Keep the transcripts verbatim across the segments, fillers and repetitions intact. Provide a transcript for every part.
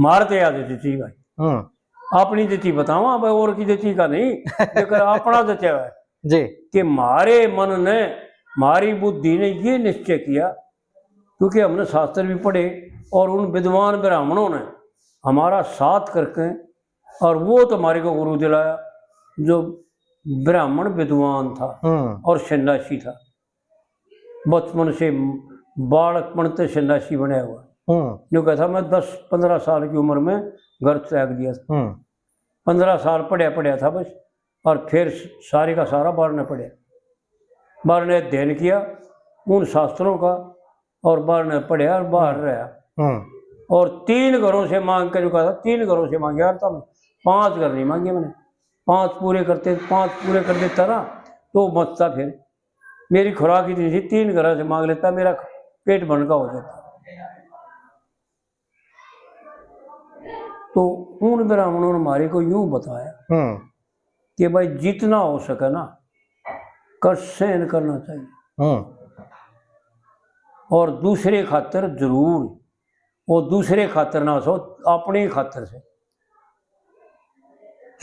मार दे याद देती भाई। हम्म। अपनी देती बतावा भाई, और की देती का नहीं, लेकिन अपना देते हुए जी। कि मारे मन ने, मारी बुद्धि ने ये निश्चय किया, क्योंकि हमने शास्त्र भी पढ़े और उन विद्वान ब्राह्मणों ने हमारा साथ करके, और वो तो हमारे को गुरु दिलाया, जो ब्राह्मण विद्वान था हम्म। और सन्यासी था, बचपन से, बालकपन से सन्यासी बनया हुआ। हम्म। जो कहता, मैं दस पन्द्रह साल की उम्र में घर त्याग दिया था। हम्म। पन्द्रह साल पढ़या पढ़या था बस, और फिर सारे का सारा बाहर ने पढ़या, बाहर ने अध्ययन किया उन शास्त्रों का, और बाहर ने पढ़या और बाहर हम्म। रहा। हम्म। और तीन घरों से मांग के, जो कहा था, तीन घरों से मांगे यार, तुम पांच घर नहीं मांगे मैंने, पांच पूरे करते, पांच पूरे कर देता ना तो बचता, फिर मेरी खुराक इतनी थी, तीन घरों से मांग लेता, मेरा पेट भरने का हो जाता। तो उन ब्राह्मणों ने हमारे को यूं बताया हम्म। कि भाई, जितना हो सके ना, कष्ट सहन करना चाहिए। हम्म। और दूसरे खातर जरूर, वो दूसरे खातर ना सो, अपने ही खातर से।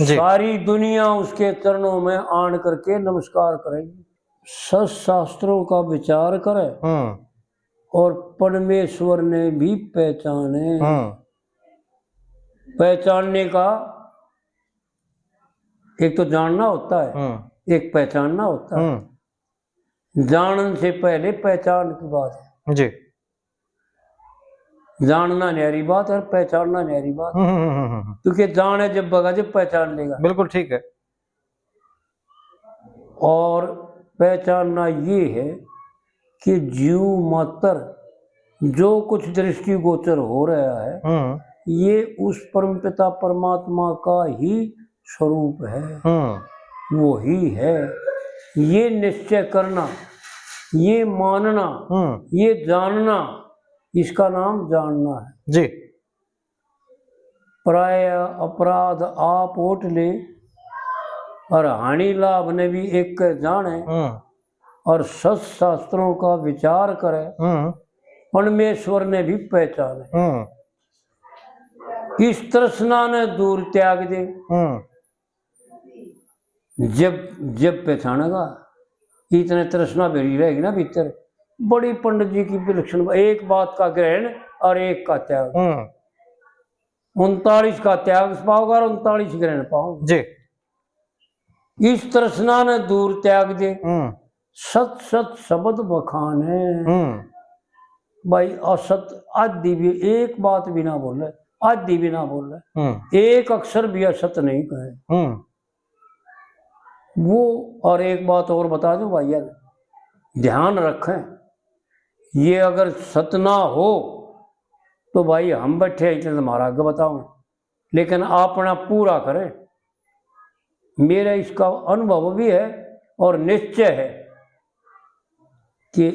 जी। सारी दुनिया उसके चरणों में आन करके नमस्कार करेगी, सत शास्त्रों का विचार करे हम्म। और परमेश्वर ने भी पहचाने। हम्म। पहचानने का एक तो जानना होता है, हम्म। एक पहचानना होता है। हम्म। जानन से पहले पहचान की बात है। जी। जानना न्यारी बात है और पहचानना न्यारी बात। हम्म, हम्म, हम्म, हम्म। क्योंकि जाने जब बगा जब पहचान लेगा। बिल्कुल ठीक है। और पहचानना ये है कि जीव मात्र जो कुछ दृष्टिगोचर हो रहा है, हम्म। ये उस परमपिता परमात्मा का ही स्वरूप है, हम्म। वही है। ये निश्चय करना, ये मानना, हम्म। ये जानना, इसका नाम जानना है। जी। प्राय अपराध आप ओट ले, और हानि लाभ ने भी एक के जाने, हम्म। और सत शास्त्रों का विचार करे, हम्म। परमेश्वर ने भी पहचाने। हम्म। इस तृष्णा ने दूर त्याग दे। हम्म। जब, जब पहचानेगा, इतने तृष्णा भरी रहेगी ना भीतर, बड़ी पंडित जी की विलक्षण, एक बात का ग्रहण और एक का त्याग। हम्म। उनतालीस का त्याग पाओगा और उनतालीस ग्रहण पाओगे। जी। इस तृष्णा ने दूर त्याग दे, हम्म। सत सत शब्द बखान है। हम्म। भाई, असत आधी भी, एक बात भी ना बोले, आधी भी ना बोले, हम्म। एक अक्षर भी असत नहीं कहे। हम्म। वो, और एक बात और बता दूं भाई यार, ध्यान रखें, ये अगर सत ना हो तो भाई, हम बैठे हैं इतने तुम्हारा आगे बताओ, लेकिन अपना पूरा करें। मेरा इसका अनुभव भी है और निश्चय है कि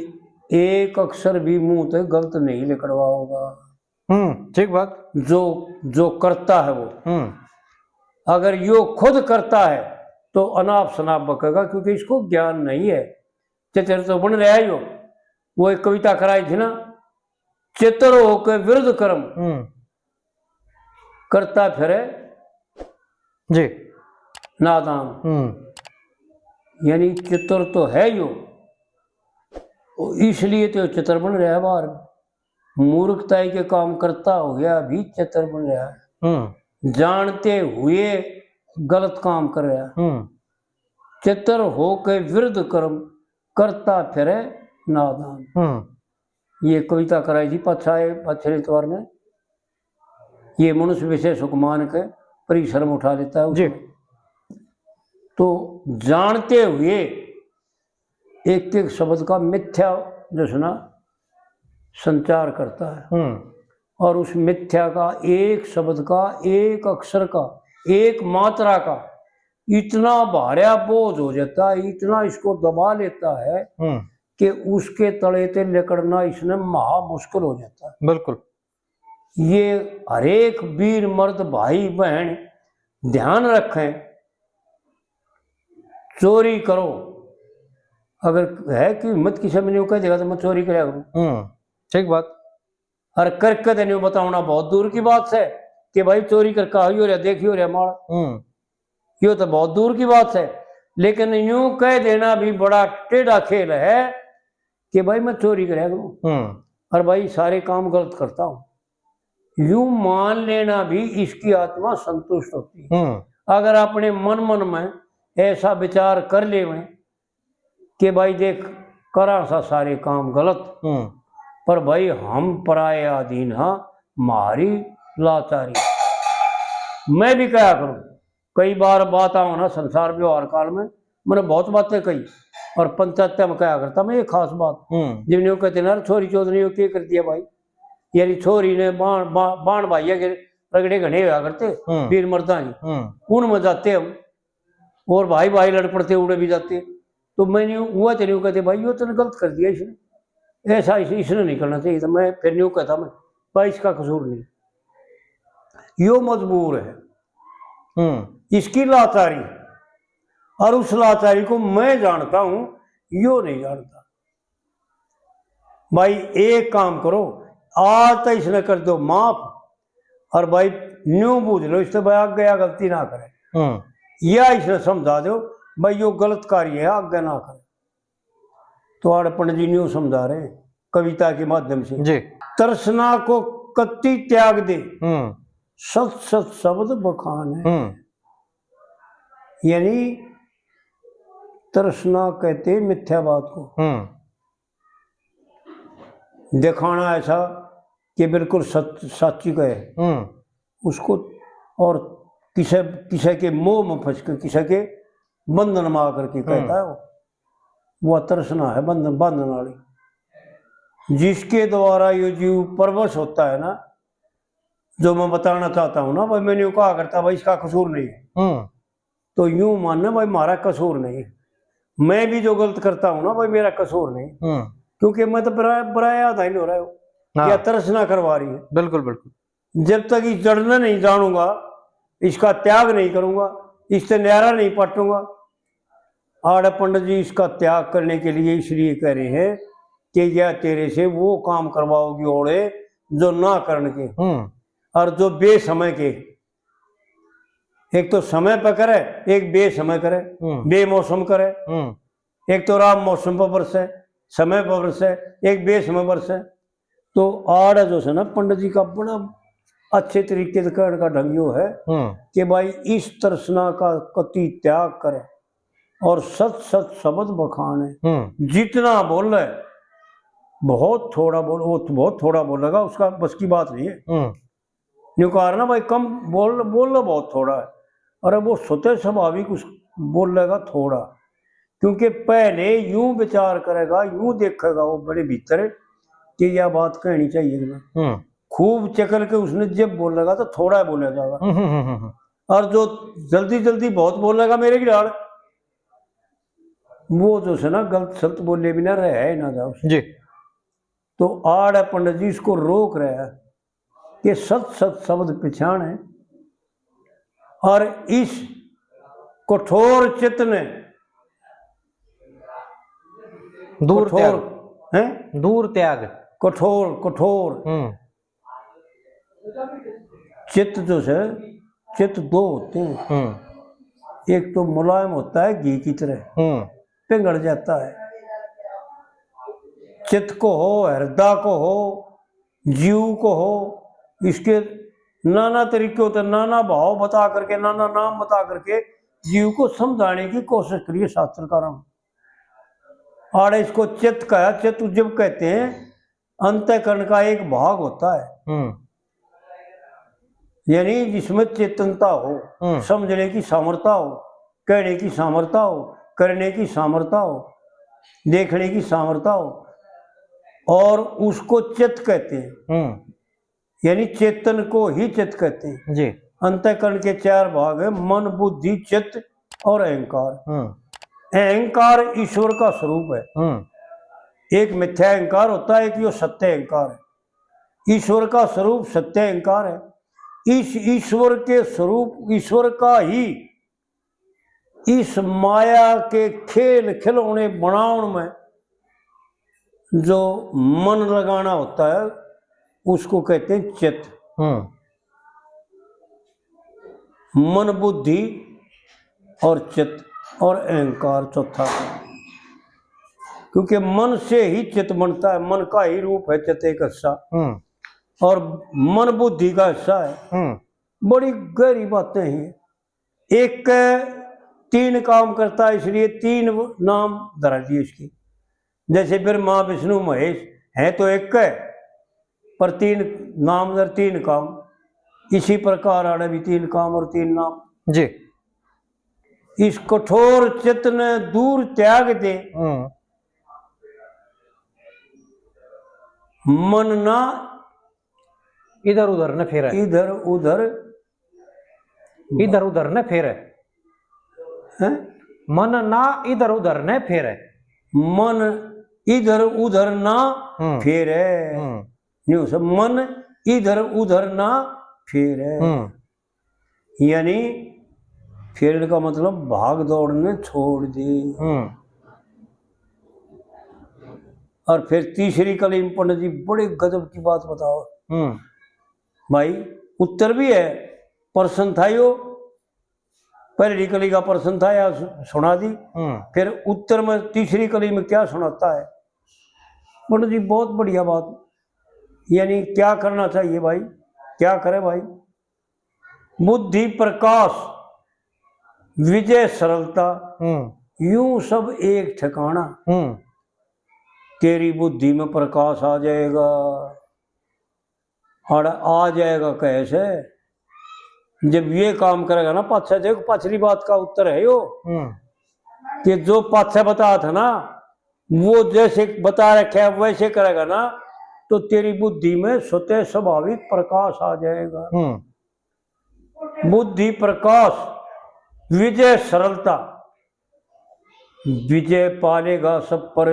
एक अक्षर भी मुंह से गलत नहीं लिकड़वा होगा। हम्म, ठीक बात। जो, जो करता है वो, हम्म। अगर यो खुद करता है तो अनाप शनाप बकेगा, क्योंकि इसको ज्ञान नहीं है। चित्र तो बन रहा है यो। वो एक कविता कराई थी ना, चित्र होके विरुद्ध कर्म हम्म। करता फिरे जी। नादान। हम्म। यानी चित्र तो है यो, इसलिए तो चित्र बन रहा है बाहर। मूर्खताई के काम करता हो गया भी चित्र बन रहा है। हम्म। जानते हुए गलत काम कर रहा है। हम्म। चित्र होके विरुद्ध कर्म करता फिरे नादान। हम्म। ये कविता कराई थी पाछा, ये पाछले इतवार में। ये मनुष्य विशेष हुकमान के परिसर में उठा लेता है उसको। जी। तो जानते हुए एक एक शब्द का मिथ्या जो है ना संचार करता है। हम्म। और उस मिथ्या का, एक शब्द का, एक अक्षर का, एक मात्रा का इतना भार्या बोझ हो जाता है, इतना इसको दबा लेता है हम्म। कि उसके तले ते निकलना इसने महा मुश्किल हो जाता है। बिल्कुल। ये हरेक वीर मर्द भाई बहन ध्यान रखें, चोरी करो, अगर है कि हिम्मत किसी में नहीं कह देगा तो मैं चोरी करया करूं। हम्म, ठीक बात। और करके तो नहीं बताना बहुत दूर की बात है, कि भाई चोरी करके आयो रे, देखियो रे माल। हम्म। यो तो बहुत दूर की बात है, लेकिन यूं कह देना भी बड़ा टेढ़ा खेल है कि भाई मैं चोरी करया करूं हम्म। और भाई सारे काम गलत करता हूं। यूं मान लेना भी इसकी आत्मा संतुष्ट होती है। हम्म। अगर अपने मन मन में ऐसा विचार कर लेवे कि भाई देख, करा सा सारे काम गलत, हम्म। पर भाई हम पराए अधीन हा, म्हारी लाचारी। मैं भी कहा करूं, कई बार बात आओ ना संसार व्यवहार काल में, मैंने बहुत बातें कही और पंचायत में कहा करता मैं ये खास बात। हम्म। जब न्यू कहते ना, "छोरी चोद ने यो के कर दिया भाई?" यानी छोरी ने बाण, बा-, बाण भाइया के रगड़े घने होया करते, हम्म। वीर मर्दा की। हम्म। उनमें जाते हम और भाई, भाई लड़ पड़ते, उड़े भी जाते। तो मैं न्यू, हुआ तो न्यू कहते, "भाई, यो तने गलत कर दिया इसने, ऐसा इस-, इसने नहीं करना चाहिए था।" मैं फिर न्यू कहता मैं, "भाई, इसका कसूर नहीं, यो मजबूर है, हम्म। इसकी लाचारी, और उस लाचारी को मैं जानता हूं, यो नहीं जानता। भाई, एक काम करो, आज तो इसने कर दो माफ, और भाई, न्यू बूझ लो इससे, भाई, आगे या गलती ना करे, हम्म। या इसने समझा दो, भाई, यो गलत कार्य है, आगे ना करे।" तो आड़े पंडित जी न्यू समझा रहे हैं कविता के माध्यम से, जी। "तृष्णा को कति त्याग दे, हम्म। सत सत शब्द बखान है।" हम्म। यानी तृष्णा कहते मिथ्या बात को, हम्म। दिखाना ऐसा कि बिल्कुल सच, साची कहे हम्म। उसको, और किसे, किसे के मोह में फंस के, किसे के बंधन में आकर के हम्म। कहता है वो, वो तृष्णा है बंधन, बांधन वाली, जिसके द्वारा ये जीव परवश होता है ना, जो मैं बताना चाहता हूँ ना भाई, मैंने यूं कहा करता भाई, इसका कसूर नहीं है, हम्म। तो यूं मानना भाई, हमारा कसूर नहीं, मैं भी जो गलत करता हूँ ना भाई, मेरा कसूर नहीं, हम्म। क्योंकि मैं तो पराया, पराया अधीन हो रहा हूँ, हाँ। या तृष्णा करवा रही है। बिल्कुल, बिल्कुल। जब तक इस जड़ ने नहीं जानूंगा, इसका त्याग नहीं करूंगा, इससे न्यारा नहीं पाटूंगा। आड़े पंडित जी इसका त्याग करने के लिए इसलिए कह रहे हैं कि यह तेरे से वो काम करवाओगी ओड़े जो ना करने के, हम्म। और जो बेसमय के। एक तो समय पर करे, एक बेसमय करे, हम्म। बेमौसम करे। हम्म। एक तो राम मौसम पर बरसे, समय पर बरसे, एक बेसमय बरसे। तो आड़े जो है ना, पंडित जी का बड़ा अच्छे तरीके से कहने का ढंग यो है हम्म। कि भाई, इस तृष्णा का कति त्याग करे और सत सत शब्द बखान है। हम्म। जितना बोले, बहुत थोड़ा बोल, वो तो बहुत थोड़ा बोलेगा, उसका बस की बात नहीं है। हम्म। न्यू कहा ना भाई, कम बोल, बोल लो, बहुत थोड़ा है। अरे, वो स्वतः स्वाभाविक उस बोलेगा थोड़ा, क्योंकि पहले यूं विचार करेगा, यूं देखेगा वो बड़े भीतर कि यह बात कहनी चाहिए कि ना। हम्म। खूब चकल के उसने जब बोलेगा तो थोड़ा बोला जाएगा। हम्म, हम्म, हम्म, हम्म। और जो जल्दी जल्दी बहुत बोलेगा मेरे की ढाल, वो जो है ना, गलत सलत बोले बिना रह ही ना जाओ। जी। तो आड़े पंडित जी इसको रोक रहा है कि सत सत शब्द पिछाण है और इस कठोर चित्त ने दूर कठोर, त्याग। हैं? दूर त्याग। कठोर, कठोर। हम्म। चित्त जो है, चित्त दो होते हैं। हम्म। एक तो मुलायम होता है घी की तरह, हम्म। पिघल जाता है। चित्त को हो, हृदय को हो, जीव को हो, इसके नाना तरीके होते हैं, नाना भाव बता करके, नाना नाम बता करके जीव को समझाने की कोशिश करिए शास्त्रकारों। आड़े इसको चित्त कहा, चित्त जब कहते हैं, अंतःकरण का एक भाग होता है, हम्म। यानी जिसमें चेतनता हो, हम्म। समझने की सामर्थ्य हो, कहने की सामर्थ्य हो, करने की सामर्थ्य हो, देखने की सामर्थ्य हो, और उसको चित्त कहते हैं। हम्म। यानी चेतन को ही चित्त कहते हैं। जी। अंतःकरण के चार भाग हैं, मन, बुद्धि, चित्त और अहंकार। हम्म। अहंकार ईश्वर का स्वरूप है। हम्म। एक मिथ्या अहंकार होता है, एक यो सत्य अहंकार है। ईश्वर का स्वरूप सत्य अहंकार है। इस ईश्वर के स्वरूप, ईश्वर का ही इस माया के खेल खिलौने बनाउण में जो मन लगाना होता है, उसको कहते हैं चित्त। हम्म। मन, बुद्धि और चित्त और अहंकार चौथा। क्योंकि मन से ही चित्त बनता है, मन का ही रूप है चित्त एक हिस्सा, हम्म। और मन बुद्धि का हिस्सा है। हम्म। बड़ी गहरी बातें हैं। एक तीन काम करता है, इसलिए तीन नाम धरा दिए इसके। जैसे ब्रह्मा, विष्णु, महेश हैं तो एक है, पर तीन नाम और तीन काम। इसी प्रकार आड़े भी तीन काम और तीन नाम। जी। इस कठोर चित्त ने दूर त्याग दे, हम्म। मन ना इधर उधर न फेरे। इधर उधर इधर उधर न फेरे। हैं? मन ना इधर उधर न फेरे। मन इधर उधर ना हम्म। फेरे। हम्म। न्यू से मन इधर उधर ना फेरे। हम्म। यानी फेरने का मतलब भाग दौड़ ने छोड़ दे। हम्म। और फिर तीसरी कली में पंडित जी बड़े गजब की बात बताओ। हम्म। भाई, उत्तर भी है, प्रश्न था यो, पहली कली का प्रश्न था या सु-, सुना दी। हम्म। फिर उत्तर में तीसरी कली में क्या सुनाता है? पंडित जी, बहुत बढ़िया बात। यानी क्या करना चाहिए भाई, क्या करे भाई? बुद्धि प्रकाश, विजय सरलता, हम्म। यूं सब एक ठिकाना। हम्म। तेरी बुद्धि में प्रकाश आ जाएगा। और आ जाएगा कैसे? जब ये काम करेगा ना पाछे, देख, पाछली बात का उत्तर है यो, हम्म। कि जो पाछे बता था ना, वो जैसे बता रखे है वैसे करेगा ना, तो तेरी बुद्धि में स्वतः स्वाभाविक प्रकाश आ जाएगा। हम्म। बुद्धि प्रकाश, विजय सरलता, विजय पालेगा सब पर,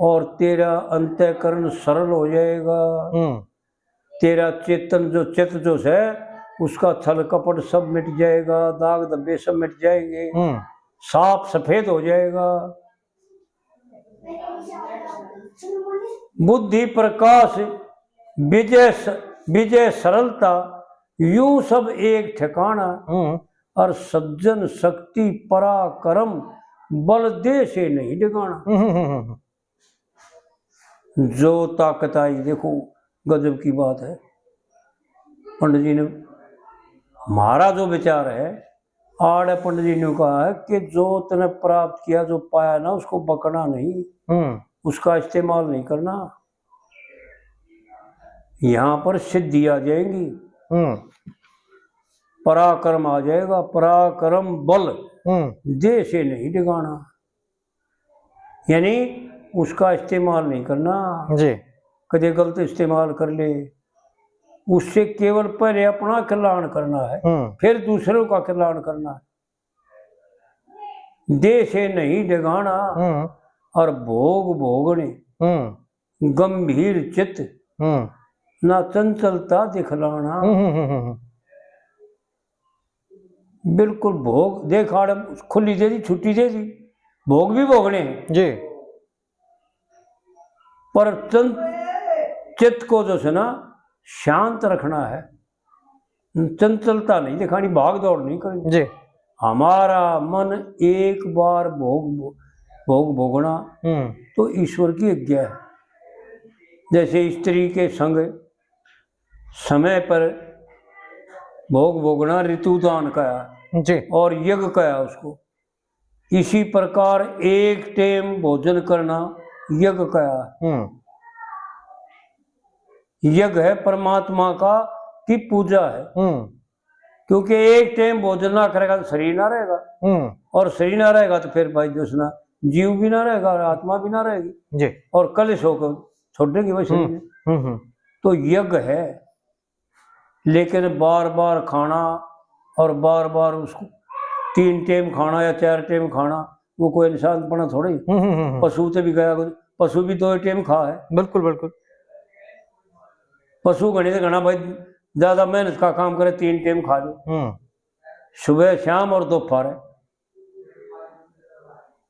और तेरा अंतःकरण सरल हो जाएगा। हम्म। तेरा चेतन जो, चित्त जो है, उसका छल कपट सब मिट जाएगा, दाग धब्बे सब मिट जाएंगे, हम्म। साफ सफेद हो जाएगा। बुद्धि प्रकाश, विजय स-, विजय सरलता, यूं सब एक ठिकाना। हम्म। और सज्जन शक्ति पराक्रम, बल देह से नहीं डिगाना। हम्म, हम्म, हम्म, हम्म। जो ताकत आई, देखो, गजब की बात है। पंडित जी ने, हमारा जो विचार है, आड़े पंडित जी ने कहा है कि जो तने प्राप्त किया, जो पाया ना, उसको बकना नहीं, हम्म। उसका इस्तेमाल नहीं करना। यहाँ पर सिद्धि आ जाएंगी, हम्म। पराक्रम आ जाएगा, पराक्रम बल, हम्म। देह से नहीं डिगाना। यानी उसका इस्तेमाल नहीं करना, जी। कदे गलत इस्तेमाल कर ले। उससे केवल पहले अपना कल्याण करना है, हम्म। फिर दूसरों का कल्याण करना है। देह से नहीं डिगाना, हम्म। और भोग भोगने, हम्म। गंभीर चित्त, हम्म। ना चंचलता दिखलाना। हम्म, हम्म, हम्म, हम्म। बिल्कुल भोग, देख, आड़े खुली दे दी, छुट्टी दे दी, भोग भी भोगने हैं। जी। पर चंद, चित्त को जो है ना, शांत रखना है, चंचलता नहीं दिखानी, भाग दौड़ नहीं करनी। जी। हमारा मन एक बार भोग भो-, भोग भोगना, हम्म। तो ईश्वर की आज्ञा है। जैसे स्त्री के संग समय पर भोग भोगना, ऋतु दान कहा, जी। और यज्ञ कहा उसको, इसी प्रकार एक टेम भोजन करना यज्ञ कहा। हम्म। यज्ञ है परमात्मा का की पूजा है। हम्म। क्योंकि एक टेम भोजन ना करेगा तो शरीर ना रहेगा, हम्म। और शरीर ना रहेगा तो फिर भाई जो है ना, जीव भी ना रहेगा और आत्मा भी ना रहेगी, जी। और कलेश होकर छोड़ देंगे वही शरीर। हम्म, हम्म, हम्म। तो यज्ञ है, लेकिन बार बार खाना और बार बार उसको तीन टेम खाना या चार टेम खाना, वो कोई इंसानपना थोड़ी। हम्म, हम्म, हम्म। पशु ते भी गया, पशु भी दो टेम खा है। बिल्कुल, बिल्कुल। पशु घणे से घणा भाई ज्यादा मेहनत का काम करे, तीन टेम खा ले, हम्म। सुबह, शाम और दोपहर।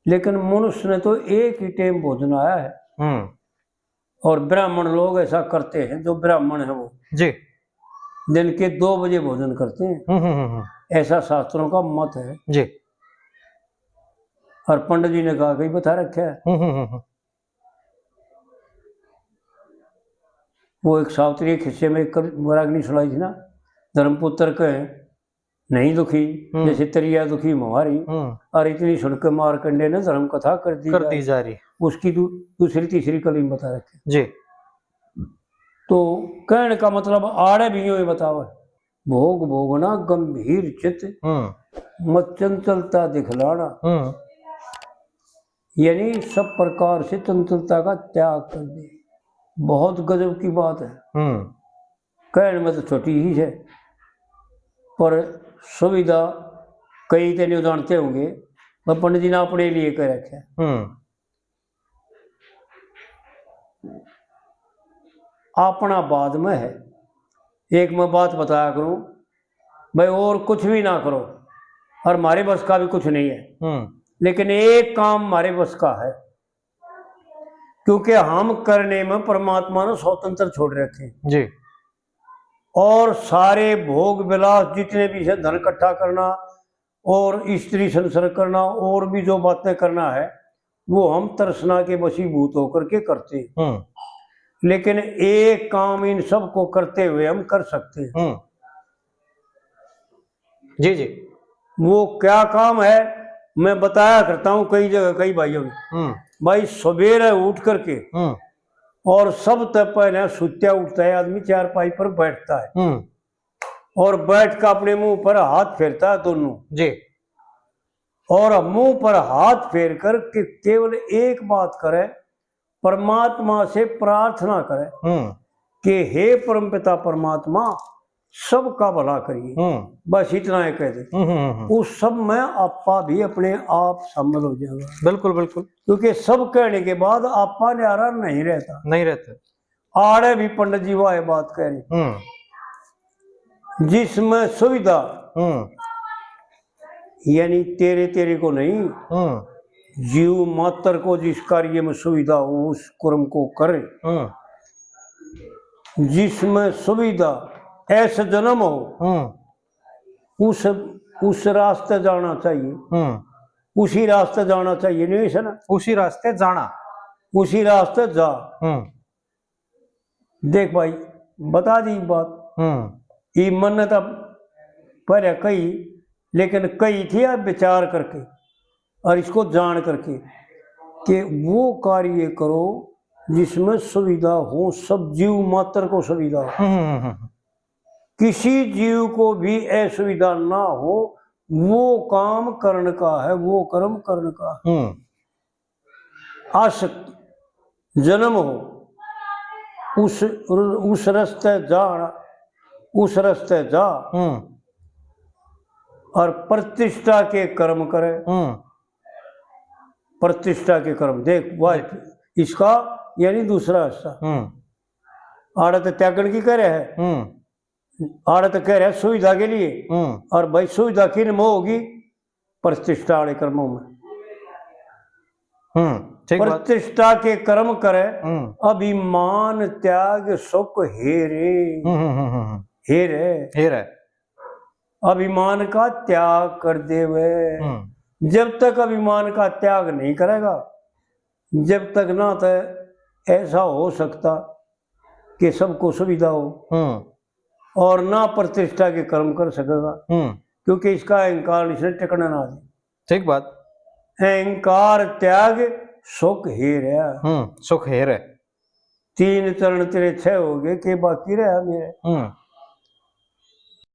लेकिन मनुष्य ने तो एक ही टेम भोजन आया है। हम्म। और ब्राह्मण लोग ऐसा करते हैं, जो ब्राह्मण है वो। जी। दिन के दो बजे भोजन करते हैं। हम्म, हम्म, हम्म, हम्म। ऐसा शास्त्रों का मत है। जी। और पंडित जी ने कहा, कहीं बता रखा है। हम्म, हम्म, हम्म, हम्म। वो एक सावित्री के खिस्से में एक कर-, रागनी सुनाई थी ना, धर्मपुत्र के नहीं दुखी, हम्म। जैसे तरिया दुखी मुहारी, हम्म। और इतनी सुन के मारकंडे ने धर्म कथा कर दी कर जा दी रही। जा रही। उसकी दू-, दूसरी तीसरी कली में बता रखे। जी। तो कहने का मतलब आड़े भी यूं ही बताओ, भोग भोगना गंभीर चित, हम्म। मत चंचलता दिखलाना। हम्म। यानी सब प्रकार से चंचलता का त्याग कर दे। बहुत गजब की बात है। हम्म। कहने में तो छोटी ही है, पर सुविधा कई तो नहीं जानते होंगे, पर पंडित जी ने अपने लिए कह रखे। हम्म। अपना बाद में है। एक मैं बात बताया करूं भाई, और कुछ भी ना करो, और हमारे बस का भी कुछ नहीं है, हम्म। लेकिन एक काम हमारे बस का है, क्योंकि हम करने में परमात्मा ने स्वतंत्र छोड़ रखे हैं। जी। और सारे भोग विलास जितने भी हैं, धन इकट्ठा करना और स्त्री संसर्ग करना और भी जो बातें करना है, वो हम तृष्णा के वशीभूत होकर के करते हैं। हम्म। लेकिन एक काम इन सबको करते हुए हम कर सकते हैं। हम्म। जी, जी। वो क्या काम है, मैं बताया करता हूँ कई जगह, कई भाइयों ने। हम्म। भाई, सवेरे उठ करके हम्म। और सबसे पहले सुत्या उठता है आदमी, चारपाई पर बैठता है। हम्म। और बैठ कर अपने मुंह पर हाथ फेरता है दोनों। जी। और मुंह पर हाथ फेर कर के केवल एक बात करे, परमात्मा से प्रार्थना करे हम्म। कि हे परमपिता परमात्मा, सबका भला करिए। हम्म। बस इतना ही कह दे। हम्म, हम्म, हम्म। उस सब में आपा भी अपने आप शामिल हो जाएगा। बिल्कुल, बिल्कुल। क्योंकि सब कहने के बाद आपा न्यारा नहीं रहता। नहीं रहता। आड़े भी पंडित जी वाह बात कह रहे। हम्म। जिसमें सुविधा, हम्म। यानी तेरे, तेरे को नहीं, हम्म। जीव मात्र को जिस कार्य में सुविधा हो, उस कर्म को करे। हम्म। जिसमें सुविधा, ऐसा जन्म हो, हम्म। उस, उस रास्ते जाना चाहिए। हम्म। उसी रास्ते जाना चाहिए, नहीं ऐसा ना? उसी रास्ते जाना। उसी रास्ते जा। हम्म। देख भाई, बता दी बात। हम्म। ये मन ने तो पहले कही, लेकिन कही थी यार विचार करके और इसको जान करके कि वो कार्य करो जिसमें सुविधा हो, सब जीव मात्र को सुविधा हो। हम्म, हम्म, हम्म। किसी जीव को भी असुविधा ना हो, वो काम करण का है, वो कर्म करण का है। हम्म। आस जन्म हो, उस, उस रस्ते जा, उस रस्ते जा। हम्म। और प्रतिष्ठा के कर्म करे। हम्म। प्रतिष्ठा के कर्म, देख, वाह, जी। इसका यानी दूसरा हिस्सा। हम्म। आड़े तो त्यागण की कह रहे हैं। हम्म। आड़े तो कह रहे हैं सुविधा के लिए। हम्म। और भाई, सुविधा किन में होगी? प्रतिष्ठा वाले कर्मों में। हम्म, ठीक बात। प्रतिष्ठा के कर्म करे, हम्म। अभिमान त्याग सुख हेरे। हम्म, हम्म, हम्म, हम्म। हेरे। हेरे। अभिमान का त्याग कर देवे। हम्म। जब तक अभिमान का त्याग नहीं करेगा, जब तक ना तो ऐसा हो सकता कि सबको सुविधा हो, हम्म। और ना प्रतिष्ठा के कर्म कर सकेगा, हम्म। क्योंकि इसका अहंकार इसने टिकने ना दे। ठीक बात। अहंकार त्याग सुख हेर है। हम्म, सुख हेर है। तीन चरण तेरे छह हो गए, के बाकी रहा मेरे? हम्म।